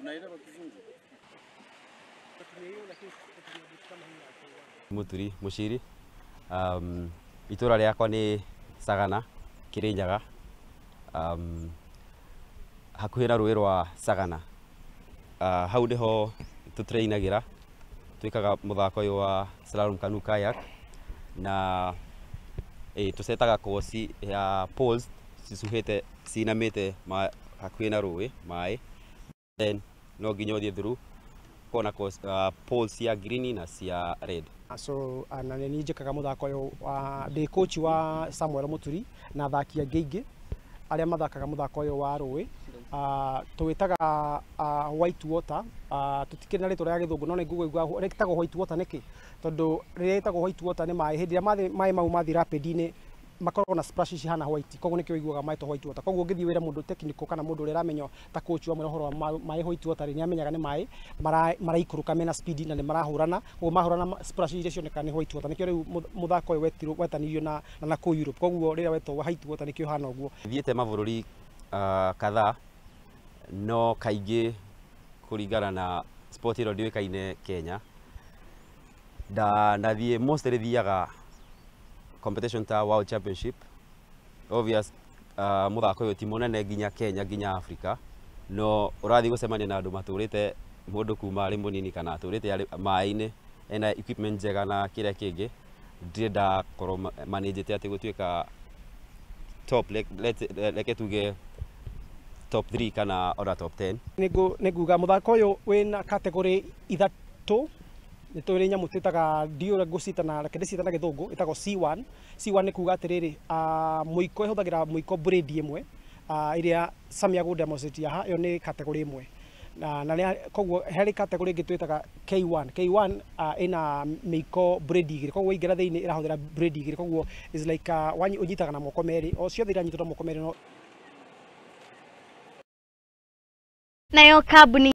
Unaelewa Kizungu? Muturi Mushiri, itura rĩakwa nĩ Sagana, Kirinyaga, hakuhĩ na rũĩ rwa Sagana. Hau nĩho tũtrainagĩra, twĩkaga mũthako ũyũ wa slalom canoe kayak na tũcetaga koci ya poles cicuhĩte cinamĩte hakuhĩ na rũĩ maĩ, then no nginya ũthiĩ through kona poles cia green na cia red. So na nĩ njĩkaga mũthako ũyũ ndĩ coach wa Samuel Muturi na athaki angĩ aingĩ arĩa mathakaga mũthako ũyũ wa rũĩ. Tũwĩtaga white water, tũtikĩrĩ na rĩtwa rĩa gĩthũngũ no nĩ ngũigua rĩtagwo white water nĩkĩ, tondũ rĩrĩa rĩtagwo white water nĩ maĩ hĩndĩ ĩrĩa maĩ mau mathiĩ rapid-inĩ makoragwo na splash cihana white, koguo nĩkĩo ũiguaga maĩtwo white water. Koguo ũngĩthiĩ wĩre mũndũ technical kana mũndũ ũrĩa ũramenya ta coach wa mwĩra ũhoro wa maĩ white water rĩ, nĩamenyaga nĩ maĩ maraikũrũka mena speed na nĩ marahũrana, koguo mahũrana splash iria cionekaga nĩ white water. Nĩkĩo rĩu mũthako ũyũ wetanirio na nakũu Europe, koguo rĩrĩa wetwo white water nĩkĩo ũhana ũguo. Thiĩte mabũrũri kadhaa no kaingĩ kũringana na sport ĩno ndĩũĩkaine Kenya, ndathiĩ mostly thiaga competition ta World Championship. Obvious, mũthako ũyũ ti mũnene nginya Kenya nginya Africa, no ũrathiĩ gũcemania na andũ matũrĩte mũndũ kuma arĩ mũnini kana atũrĩte arĩ maĩ-inĩ, ena equipment njega na kĩrĩa kĩngĩ. Ndirĩ ndakorwo manĩnjĩte atĩ gũtuĩka top, reke tuge top 3 kana ona top 10. Nĩ nguga mũthako ũyũ wĩna category ithatũ. Nĩ tũrĩ nyamũ twĩtaga, ndiũĩ ũrĩa ngũciĩta na reke ndĩciĩte na gĩthũngũ, ĩtagwo C1. C1 nĩ kuga atĩrĩrĩ, mũiko ĩhũthagĩra mũiko blade ĩmwe, ĩrĩa Sami agũ demonstrate haha, ĩyo nĩ category ĩmwe. Na koguo harĩ category ĩngĩ twĩtaga K1. K1 ĩna mĩiko blade igĩrĩ, koguo waingĩra thĩinĩ ĩrahũthĩra blade igĩrĩ, koguo is like ũnyitaga na moko merĩ, o ciothe iranyitwo na moko merĩ no Nayo kambuni